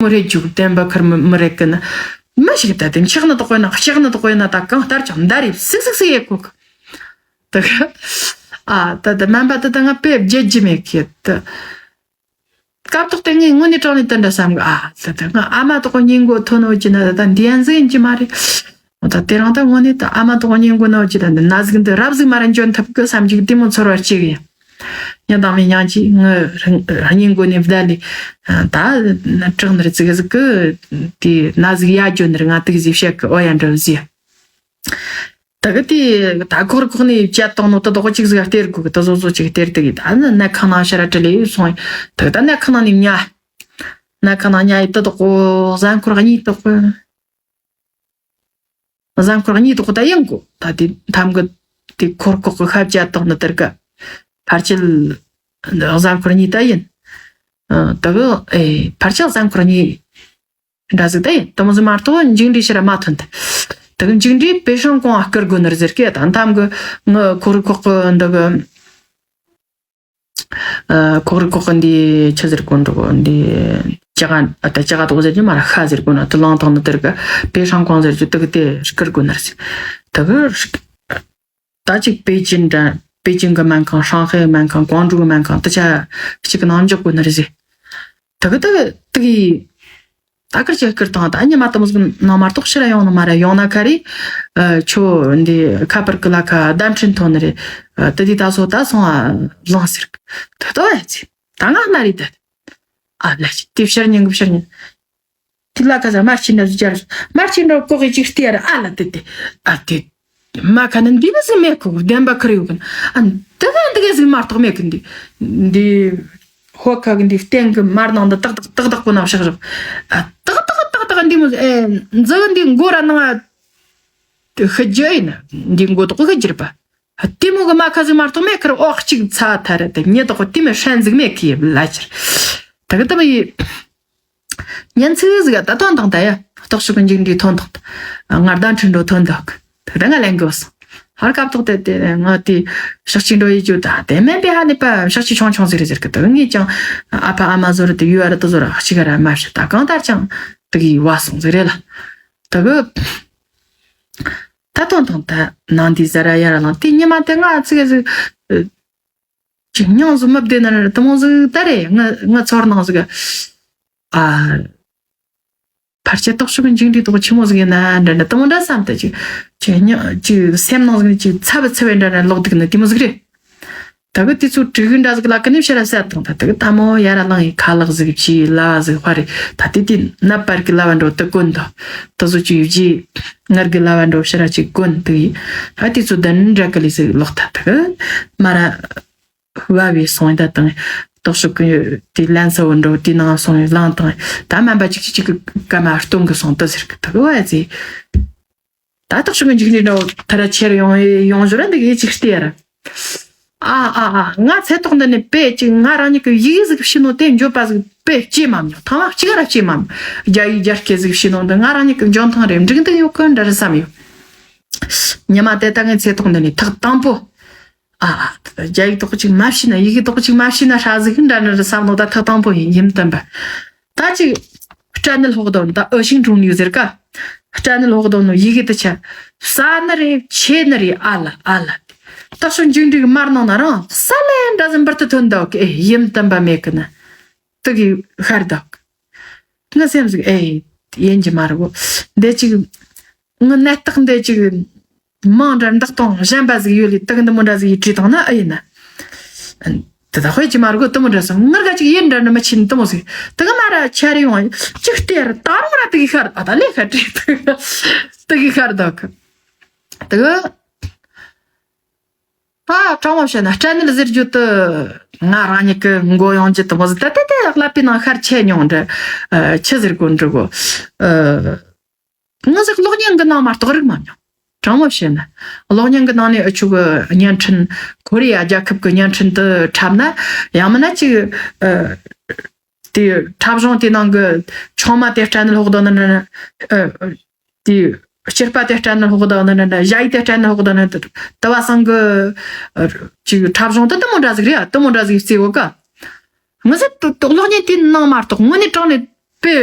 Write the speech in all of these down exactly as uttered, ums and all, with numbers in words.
མི་རེད་རྒྱུག་བདེན་པ་ཁུར་མི་མི་རེད་གི་ན། མི་ཞིག་ད་དེ་འཁྱག་ནི་དོག་པོ་ན་འཁྱག་ནི་དོག་པོ་ན་ད་གང་ལྟར་ཀྱང་མདའ་རེད་སིག་སིག་སིག་ཡེ་གོ་གི། ད་ག་ཨ་ད་ད་སྨན་པ་ད་ད་ང་དཔེ་བརྗེད་རྒྱུ་མེད་གི་ད། སྐབས་ཐོག་དེ་ངས་དངོས་གནས་དྲང་ནས་དེ་འདྲ་བསམ་གི། ཨ་ད་ད་ང་ཨ་མ་དོག་པོ་སྙིང་མགོ་ཐོན་ནོ་ཅི་ན་ད་ད་འདི་ཡན་ཟིག་ཡིན་གྱི་མ་རེད། འོ་ད་དེ་རང་ད་དངོས་གནས་ད་ཨ་མ་དོག་པོ་སྙིང་མགོ་ནོ་ཅི་ད་འདི་ན་ཟིག་འདི་རབ་ཟིག་མ་ར་འཇོན་ཐུབ་གི་བསམ་གྱི་དེ་མོ་ཚོར་བ་སྐྱེ་གི་ཡ། ཡང་དང་མི་ཉང་གཅིག་ངི་སྙིང་མགོ་ནས་བདའ་ལས། ད་ནི་དྲག་ནི་རེད་ཙི་གེ་ཟིག་གི་དེ་ན་ཟིག་ཡ་འཇོན་ནི་རེད། ང་དེ་གི་ཟིག་བཤད་གི། ཨོ་ཡ་འདྲ་ཟིག་ད་གི་དེ་ད་ཁོག་རི་ཁོག་ནས་བཅད་བཏང་ནོ་ད་དོག་གཅིག་ཟིག་སྟེར་དགོས་གི། ད་བཟོ་བཟོ་ཅིག་སྟེར་དེ་གི། ད་ནི་ནད་ཁང་ནང་ཕྱིར་ར་དྲི་ལས་སོང་། ད་གི་ད་ནད་ཁང་ནང་ནས་ཉལ། ནད་ཁང་ནང་ཉལ་ཡི་ད་དོག་གཟའ་འཁོར་གཉིས་དོག་གཟའ་འཁོར་གཉིས་དོག་ད་ཡིན་གོ། ད་དེ་མཐའ་མགུ་དེ་ཁོག་རི་ཁོག་གི་ཤ་བཅད་བཏང་ནི་དེར་གི་ཕལ་ཆེར་གཟའ་འཁོར་གཉིས་ད་ཡིན། ད་གི་ཨེ་ཕལ་ཆེར་གཟའ་འཁོར་གཉིས། འདྲ་ཟིག་ད་ཡིན་དེ་མོ་ཟིག་མ་གཏོགས་མཇུག་འབྲས་ཕྱིར་ར་མ་ཐོན་ཏེ། དེ་གི་མཇུག་འབྲས་པེ་ཧྲང་ཀོང་ཨ་བསྐུར་དགོས་ནི་རེད་ཟེར་གི། ད་མཐའ་མགུ་ངི་ཁོག་རི་ཁོག་གི་འདི་གི་ཨ་ཁོག་རི་ཁོག་གི་འདི་ཆི་ཟེར་དགོས་འགྲོ་གི། འདི་ཅ་ག་ཨ་ད་ཅ་ག་དོག་ཟེར་གྱི་མ་ར་ཤ་ཟེར་དགོས་ན་དུ་ལང་ཐང་ནི་དེར་གི་པེ་ཧྲང་ཀོང་ཟེར་གྱི་དེ་གི་དེ་བསྐུར་དགོས་ནི་རེད་ཟེར། དེ་གི་ད་ཅིག་པེ་ཅིན་འདྲ། པེ་ཅིན་གི་སྨན་ཁང་། ཧྲང་ཧའེ་སྨན་ཁང་། ཀོང་ཀྲོའུ་སྨན་ཁང་དེ་ཆ་གཅིག་གི་ནང་འཇོག་དགོས་ནི་རེད་ཟེར། དེ་གི་དེ་གི་དེ་གི་ད་ཀིར་ཅེ་ཀིར་དང་ད་ཉི་མ་དེ་མོ་ཟིག་ནང་མ་གཏོགས་ཕྱིར་ཡོང་ནི་མ་རེད། ཡོང་ན་ཁ་རེ་ཨ་ཁྱོད་འདི་ཁ་པར་གི་ལ་ཁ་བརྡ་འཕྲིན་ཐོན་ནི་རེད། ཨ་དེ་དུས་ད་སོ་ད་སོང་ཨ་ལངས་ཟེར་གི། ད་ལྟ་བ་ཡ་ཚེ་ད་ང་ན་རེད་ད། ཨ་ལ་ཅི་དེ་ཕྱིར་ཉིན་གི་ཕྱིར་ཉིན། དེ་ལ་ཁ་ས་དམར་ཆེན་འདྲ་ཟིག་སྦྱར། དམར་ཆེན་འདྲ་ཀོ་གི་ཅིག་སྟེར་ཨ་ལ་དེ་དེ། ཨ་དེ། མ་ཁ་ནི་འདི་ནི་ཟིག་མེད་ཁུ་བདེན་པ་ཁུར་ཡོད་གི་ན། ཨ་འདི་ག་འདི་ག་ཟིག་མ་གཏོགས་མེད་གི། འདི་འདི་ཧོ་ཁ་གི་འདི་སྟེང་གི་མར་ནང་འདི་ཏག་ཏག་ཏག་ཏག་པོ་ནང་བཞག་བཞག། ཨ་ཏག་ཏག་ཏག་ཏག་འདི་མོ་ཨེ་འཛི་གི་འདི་མགོ་ར་ནང་ཨ་ཤི་རྒྱུ་ཡིན་ན་འདི་མགོ་ཏོག་ཤི་རྒྱུ་རེད་པ། ཨ་དེ་མོ་གི་མ་ཁ་ཟིག་མ་གཏོགས་མེད་ཁུར། ཨོག་གཅིག་ཚ་ཐ་རེད་དེ་ཉེ་ཏོག་དེ་མོ་ཧྲན་ཟིག་མེད་གི་ལ་ཅིར། ད་གི་ད་མི་ཡི། ཉན་ཚིག་ཟིག་ད་ཐོན་དང་ད་ཡ། རྟོག་ཞིབ་གི་མཇུག་འབྲས་ཐོན་དང་། ང་བརྡ་འཕྲིན་འགྲོ་ཐོན་དང་། ད་ད་ང་ལེན་དགོས་སོང་། ཧར་སྐབས་ཐོག་དེ་དེ་ང་དེ་ཤག་ཅིག་འགྲོ་ཡི་རྒྱུ་ད་དེ་མིན་པའི་ཧ་ལས་པ་ཤག་ཅིག་ཆུང་ཆུང་ཟིག་རེད་ཟེར་གི། ད་ངས་ཀྱང་ཨ་ཕ་ཨ་མ་ཟོ་ར་དེ་ཡུ་ཨ་ར་ད་ཟོ་ར་ཤི་ག་ར་མ་ཤི་ད་གང་ལྟར་ཀྱང་དེ་གི་བ་སོང་ཟིག་རེད་ལ། ད་གི་ད་ཐོན་དང་ད་ནང་དེ་ཟ་ར་ཡ་ར་ལང་དེ་ཉི་མ་དེ་ང་ཚིག་ཟིག་ཅིག་སྙིང་བཟོ་མི་བདེ་ན་ར་དེ་མོ་ཟིག་ད་རེད། ང་ང་ཚོར་སྣང་ཟིག་ཨ། ཕལ་ཆེར་རྟོག་ཞིབ་ཀྱི་མཇུག་འབྲས་དོག་ཆི་མོ་ཟིག་ཡིན་ན་འདྲ་འདྲ་དེ་མོ་འདྲ་བསམ་ད་ཅིག་ཅིག་སྙིང་ཅིག་སེམས་ནང་ཟིག་ནས་ཅིག་ཚ་བ་ཚ་བའི་འདྲ་འདྲ་ལོག་འདུག་ན་དེ་མོ་ཟིག་རེད། ད་གི་དེ་ཚོ་དྲི་གི་འདྲ་ཟིག་ལ་ཀི་ནི་ཕྱིར་ར་ཟ་དང་། ད་ད་གི་ད་མོ་ཡ་ར་ལང་ཡི་ཁ་ལག་ཟིག་ཅིག་ལ་ཟིག་ཧ་རེད། ད་དེ་དེ་ནད་པར་གི་ལ་བ་འགྲོ་དུ་གོན་དོ། ད་བཟོ་ཅིག་ཡུ་ཅི་ངར་གི་ལ་བ་འགྲོ་ཕྱིར་ར་ཅིག་གོན་དུ་ཡི། ད་དེ་ཚོ་དན་འདྲ་གི་ལི་ཟིག་ལོག་ད་ད་གི་མ་ར། བབས་པའི་སོང་ད་དང་། རྟོག་ཞིབ་ཀྱི་དེ་ལན་ས་བོ་འགྲོ་དེ་ནང་སོང་ལང་དང་། ད་སྨན་པ་ཅིག་ཅིག་ཅིག་གི་སྐར་མ་སྟོང་གི་སོང་དུ་ཟེར་གི་ད་གི་བ་ཟེ། ད་རྟོག་ཞིབ་ཀྱི་མཇུག་འབྲས་འདྲ་བོ་ཐ་ར་ཆེར་ཡོང་ཡོང་ཞོར་འདི་གི་ཅིག་སྟེ་ཡ་ར། ཨ་ཨ་ཨ་ང་ཚེ་ཐོག་འདི་ནས་དཔེ་ཅིག་ང་རང་ཉིད་ཀྱི་ཡི་གེ་ཟིག་ཕྱི་ནོ་དེ་འཇོ་པ་ཟིག་དཔེ་སྐྱེས་མ་མྱོང་། ཐང་བ་གཅིག་ར་སྐྱེས་མ་མྱོང་། རྒྱ་ཡིག་རྒྱ་སྐད་ཟིག་ཕྱི་ནོ་འདི་ང་རང་ཉིད་ཀྱི་འཇོན་ཐང་རེད་འགྲིག་འདུག་ཡོད་གི་འདྲ་རེད་བསམ་ཡོད། ཉི་མ་དེ་ད་ངའི་ཚེ་ཐོག་འདི་ནས་ཐག་དང་པོ། ཨ་ཨ། རྒྱ་ཡིག་དོག་ཅིག་མ་ཤེས་ན། ཡི་གེ་དོག་ཅིག་མ་ཤེས་ན་ཧྲ་ཟིག་འདྲ་འདྲ་རེད་བསམ་ནོ་ད་ཐག་དང་པོ་ཡིན་ཡིན་བསྟན་པ། ད་ཅིག་སྤྲ་ནི་ལྷོག་དོན་ད་ཨོ་ཤིང་གྲོང་ནུས་ཟེར་ཀ། སྤྲ་ནི་ལྷོག་དོན་ནོ་ཡི་གེ་དུ་ཆ། ས་ནི་རེད་ཆེ་ནི་རེད་ཨ་ལ་ཨ་ལ། ད་ཤོ་འཇིག་འདྲིག་མར་ནང་ན་རང་ས་ལེ་འདྲ་ཟིན་པར་དུ་ཐོན་འདུག་ཨེ་ཡིན་བསྟན་པ་མེད་ཀི་ན། དུ་གི་ཤར་འདུག་ངའི་སེམས་ཟིག་ཨེ་ཡིན་གྱི་མ་རེད་གོ། འདི་ཅིག་ངའི་ནད་རྟགས་འདི་ཅིག་མང་འདྲ་འདག་སྟངས་གཞན་པ་ཟིག་ཡོད་ལི་དག་འདི་མོ་འདྲ་ཟིག་ཡིས་བྲིས་བཏང་ན་ཨེ་ཡིན་ན། དེ་ད་དཔེ་ཅི་མ་རེད་གོ། དེ་མོ་འདྲ་སོང་ངར་ག་ཅིག་ཡིན་འདྲ་འདྲ་མི་ཆེན་དེ་མོ་ཟིག་དེ་ག་མ་ར་ཆ་རེ་ཡོང་ཅིག་སྟེར་ད་རུང་ར་དེ་གི་ཤར་ཨ་ད་ལས་ཤར་བྲིས་དེ་གི་ཤར་འདུག་དེ་གི་ད་དྲང་མོ་བཤད་ན་སྤྲ་ནད་ཟེར་རྒྱུ་དུ་ང་རང་ཉིད་ཀྱི་མགོ་ཡོང་རྒྱུ་དུ་མོ་ཟིག་ད་དེ་དེ་ཀླད་པའི་ནང་ཤར་ཆེ་མྱོང་འདྲ། ཆི་ཟེར་དགོས་འདྲ་གོ། ངི་ཟིག་གློག་བརྙན་གི་ནང་མ་གཏོགས་རིག་མ་མྱོང་། དྲང་མོ་བཤད་ན་གློག་བརྙན་གི་ནང་ནས་ཨུ་ཆུ་གི་བརྙན་འཕྲིན་ཁོ་རེ་ཡ་རྒྱལ་ཁབ་གི་བརྙན་འཕྲིན་དུ་འཁྲབ་ན་ཡང་མིན་ན་ཅིག་དེ་འཁྲབ་གཞུང་དེ་ནང་གི་ཆུང་མ་དེ་སྤྲ་ནད་ཕོག་དོ་ན་ན་དེ། སྐྱེས་པ་དེ་སྤྲ་ནད་ཕོག་དོ་ན་ན་ན་ཞ་ཡི་དེ་སྤྲ་ནད་ཕོག་དོ་ན་དེ་བ་སང་གི་ཅིག་འཁྲབ་གཞུང་དེ་དེ་མོ་འདྲ་ཟིག་རེད་ཨ། དེ་མོ་འདྲ་ཟིག་བརྩི་འོ་ཀ། ངི་ཟིག་དུ་གློག་བརྙན་དེ་ནང་མ་གཏོགས་དངོས་གནས་དྲང་ནས་ དཔེ་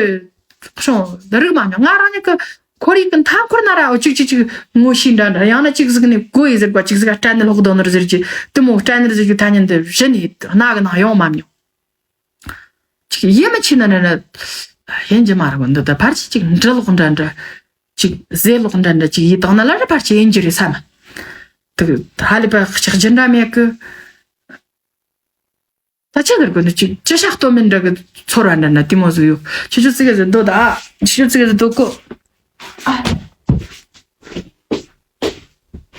བྱུང་རིག་མ་མྱོང་། ང་རང་ཉིད་ཀྱི་ཁོར་ཡུག་གི་མཐའ་འཁོར་ན་ར་འོ་ཅིག་ཅིག་ཅིག་ངོ་ཤེས་འདྲ་འདྲ། ཡང་ན་ཅིག་ཟིག་ནས་གོ་ཡི་ཟེར་བ། ཅིག་ཟིག་སྐྲན་ནད་ལོག་དོ་ནོར་ཟེར་གྱི་དེ་མོ། སྐྲན་ནད་ཟེར་གྱི་ཐ་སྙད་འདི་གཞི་ནས་སྣ་གི་ནང་ཡོང་མ་མྱོང་། ཅིག་ཡིད་མི་ཆེས་ན་འདྲ་འདྲ་ཡིན་གྱི་མ་རེད་གོ། འདི་ད་ཕར་ཆེ་ཅིག་འབྲི་ལོག་འདྲ་འདྲ། ཅིག་ཟས་ལོག་འདྲ་འདྲ་ཅིག་ཡིད་བཏང་ན་ལ་ར་ཕར་ཆེ་ཡིན་གྱི་རེད་བསམ། དེ་ཧ་ལས་པ་ཆགས་རྒྱུ་འདྲ་མེད་གི། ད་ཆི་ཟེར་དགོས་འདུག་ཅིག་ཅི་བྱ་གཏོལ་མེད་འདྲ་གི་ཚོར་བ་འདྲ་འདྲ་དེ་མོ་ཟིག་ཡོད། ཁྱེད་ཆོ་ཙི་གེ་ཟིག་སྡོད་ད། ཁྱེད་ཆོ་ཙི་གེ་ཟིག་སྡོད་གོ། ཨ།